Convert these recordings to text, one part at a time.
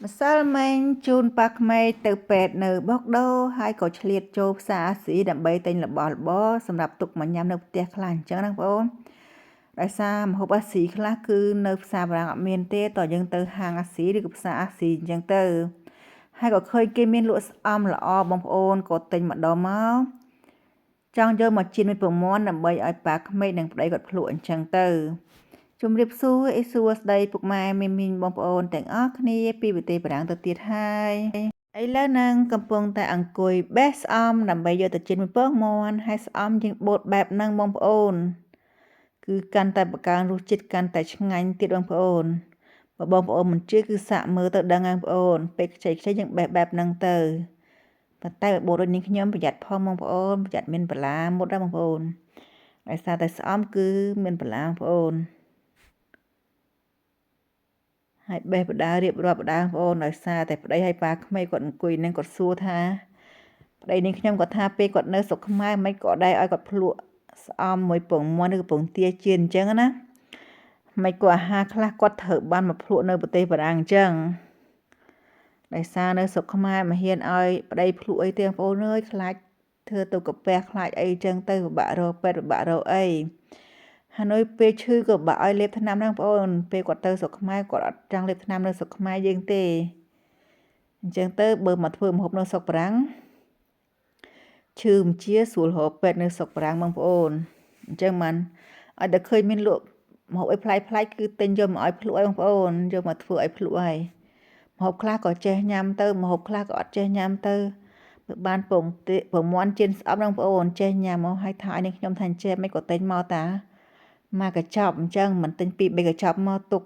ម្សិលមិញជូនប៉ាក្មេកទៅពេទ្យនៅបូកដូហើយក៏ឆ្លៀតចូលផ្សារអាស៊ីដើម្បីទិញរបស់របរសម្រាប់ទុកមកញ៉ាំនៅផ្ទះខ្លះអញ្ចឹងណាបងប្អូនដោយសារម្ហូបអាស៊ីខ្លះគឺនៅផ្សារបារាំងអត់មានទេតើយើងទៅហាងអាស៊ីឬក៏ផ្សារអាស៊ីអញ្ចឹងទៅហើយក៏ឃើញគេមានលក់ស្អំល្អបងប្អូនក៏ទិញម្ដងមកចង់យកមកចៀនមួយពងមាន់ដើម្បីឲ្យប៉ាក្មេកនិងប្តីគាត់ភ្លក់អញ្ចឹងទៅជំរាបសួរអេសួស្តីពុកម៉ែមីមីងបងប្អូនទាំងអស់គ្នាពីប្រទេសបារាំងទៅទៀតហើយឥឡូវហ្នឹងកំពុងតែអង្គុយបេះស្អំដើម្បីយកទៅចៀនមួយពងមាន់ហើយស្អំយើងបូតបែបហ្នឹងបងប្អូនគឺកាន់តែបង្កើនរសជាតិកាន់តែឆ្ងាញ់ទៀតបងប្អូនបើបងប្អូនមិនជឿគឺសាកមើលទៅដឹងហើយបងប្អូនពេលខ្ចីខ្ចីយើងបេះបែបហ្នឹងទៅប៉ុន្តែបើបូតដូចនេះខ្ញុំប្រយ័ត្នផងបងប្អូនប្រយ័ត្នមានបន្លាមុតណាបងប្អូនដោយសារតែស្អំគឺមានបន្លាបងប្អូនហើយបេះបដារៀបរាប់បដាបងប្អូនដោយសារតែប្តីឲ្យប៉ាក្មេកគាត់អង្គុយនឹងគាត់សួរថាប្តីនេះខ្ញុំគាត់ថាពេលគាត់នៅស្រុកខ្មែរមិនក៏ដែរឲ្យគាត់ភ្លក់ស្អំមួយពងមាន់ឬក៏ពងទាជៀនអញ្ចឹងណាមិនក៏អាហារខ្លះគាត់ត្រូវបានមកភ្លក់នៅប្រទេសបារាំងអញ្ចឹងដោយសារនៅស្រុកខ្មែរមិនហ៊ានឲ្យប្តីភ្លក់អីទេបងប្អូនអើយខ្លាចធ្វើទៅកាពះខ្លាចអីអញ្ចឹងទៅពិបាករកពេទ្យពិបាករកអីហាណូយពេលឈឺក៏បាក់ឲ្យលេបថ្នាំដែរបងប្អូនពេលគាត់ទៅស្រុកខ្មែរគាត់អត់ចង់លេបថ្នាំនៅស្រុកខ្មែរយើងទេអញ្ចឹងទៅបើមកធ្វើម្ហូបនៅស្រុកបារាំងឈឺមិនជាស្រួលរកពេទ្យនៅស្រុកបារាំងបងប្អូនអញ្ចឹងបានឲ្យតែឃើញមានលក់ម្ហូបអីប្លែកប្លែកគឺទិញយកមកឲ្យភ្លក់ឲ្យបងប្អូនយកមកធ្វើឲ្យភ្លក់ហើយម្ហូបខ្លះក៏ចេះញ៉ាំទៅម្ហូបខ្លះក៏អត់ចេះញ៉ាំទៅបើបានពងទាពងមាន់ជៀនស្អប់បងប្អូនចេះញ៉ាំមកហើយថាឲ្យនេះខ្ញុំថាចេះមិនក៏ទិញមកតាមកកញ្ចប់អញ្ចឹងមិនទិញពី3កញ្ចប់មកទុក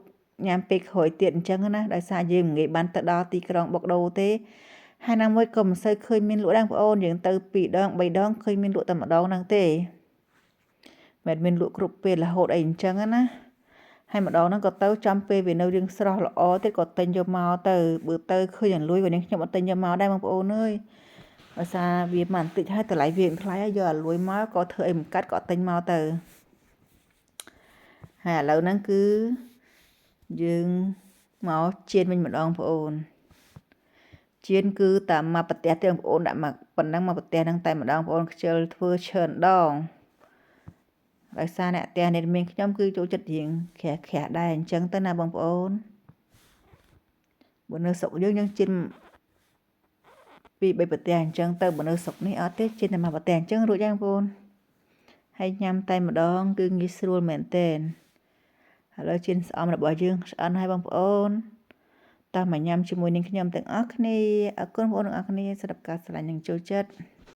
ញ៉ាំពេលក្រោយទៀតអញ្ចឹងណាដោយសារយើងមិនងាយបានទៅដល់ទីក្រុងបុកដូទេហើយណាមួយក៏មិនសូវឃើញមានលក់ដែរបងប្អូនយើងទៅ2ដង3ដងឃើញមានលក់តែម្ដងហ្នឹងទេមិនមានលក់គ្រប់ពេលរហូតអីអញ្ចឹងណាហើយម្ដងហ្នឹងក៏ទៅចំពេលវានៅរៀងស្រស់ល្អទៀតក៏ទិញយកមកទៅបើទៅឃើញអលួយក៏នាងខ្ញុំអត់ទិញយកមកដែរបងប្អូនអើយដោយសារវាមកបន្តិចហើយតម្លៃវាថ្លៃហើយយកអាលួយមកក៏ធ្វើអីមិនកាត់ក៏ទិញមកទៅហើយឥឡូវហ្នឹងគឺយើងមកចៀនវិញម្ដងបងប្អូនចៀនគឺតាមមកប្រទេសទេបងប្អូនដាក់មកប៉ុណ្ណឹងមកប្រទេសហ្នឹងតែម្ដងបងប្អូនខ្ជិលធ្វើច្រើនដងដោយសារអ្នកផ្ទះនេះមានខ្ញុំគឺចូលចិត្តរៀងក្រាស់ក្រាស់ដែរអញ្ចឹងទៅណាបងប្អូនបើនៅស្រុកយើងយើងជិនពី3ប្រទេសអញ្ចឹងទៅបើនៅស្រុកនេះអត់ទេជិនតែមួយប្រទេសអញ្ចឹងរួចហើយបងប្អូនហើយញ៉ាំតែម្ដងគឺងាយស្រួលមែនទែនឥឡូវជៀនស្អំរបស់យើងឆ្អិនហើយបងប្អូនតោះមកញ៉ាំជាមួយនឹងខ្ញុំទាំងអស់គ្នាអរគុណបងប្អូនទាំងអស់គ្នាសម្រាប់ការស្រឡាញ់និងចូលចិត្ត។